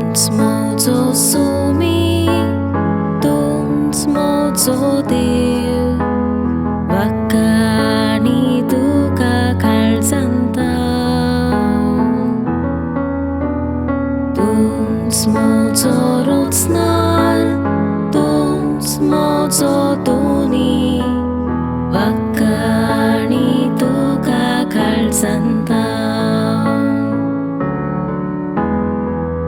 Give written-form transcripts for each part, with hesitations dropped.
तूंच म्हजो स्वामी, तूंच म्हजो देव, वाक्काणी तुका काळजांता. तूंच म्हजो रचणार, तूंच म्हजो धनी, वाक्काणी तुका काळजांता.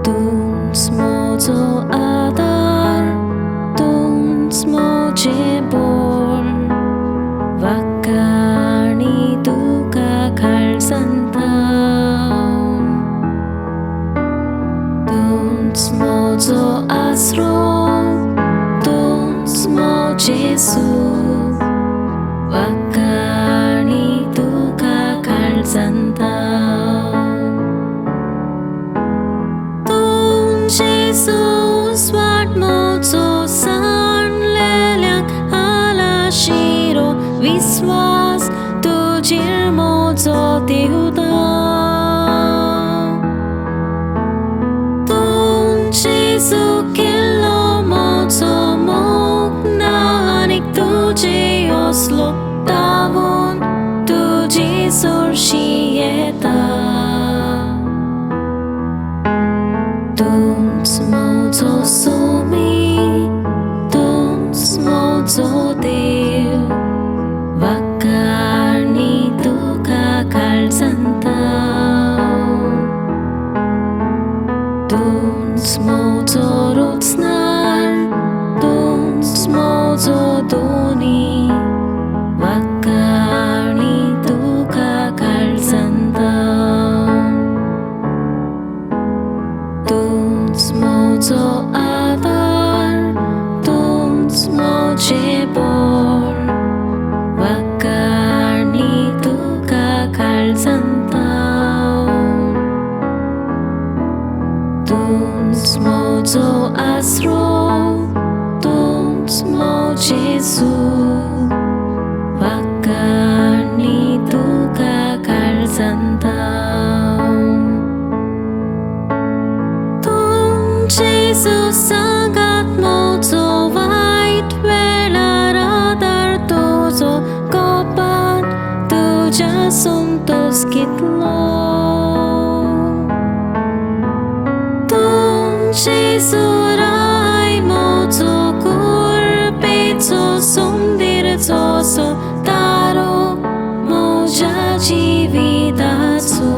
तूंच म्हजो आदार, तूंच म्हजें बळ, वाक्काणी तुका काळजांता. तूंच म्हजो आसरो, तूंच म्हजें सूख, वाक्काणी तुका काळजांता. जेजू वाट म्हजो सांडलेल्यांक आलाशिरो, विस्वास तुजेर म्हजो देवता. तूं जेजू केल्लो म्हजो मोग ना आनीक तुजे असलो धांवून तुजी सरशी येता. तूंच म्हजो स्वामी, तूंच म्हजो देव, वाक्काणी तुका काळजांता. तूंच म्हजो रचणार, तूंच म्हजो धनी, वाक्काणी तुका काळजांता. तूंच म्हजो आदार, तूंच म्हजें बळ, वाक्काणी तुका काळजांता. तूंच म्हजो आसरो, तूंच म्हजें सूख, वाक्काणी तुका काळजांता. जेजू सांगात म्हजो वायट वेळार आदार तुजो, कोपान तुज्या संतोस कितलो. तूं जेजू राय म्हजो कुरपेचो सुंदीरचो सो तारो म्हज्या जिविताचो.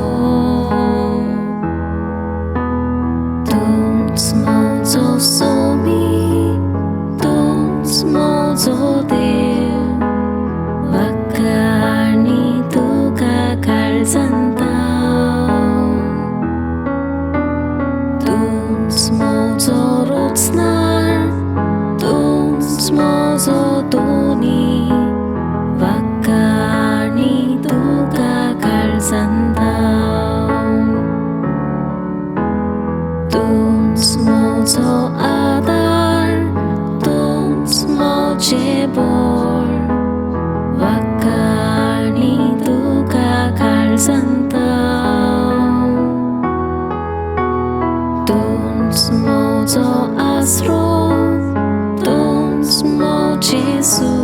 तूंच म्हजो स्वामी, तूंच म्हजो देव, वाक्काणी तुका काळजांता. तूंच म्हजो रचणार, तूंच म्हजो धनी, वाक्काणी तुका काळजांता. तूंच म्हजो आदार, तूंच म्हजें बळ, वाक्काणी तुका काळजांता. तूंच म्हजो आसरो, तूंच म्हजें सूख,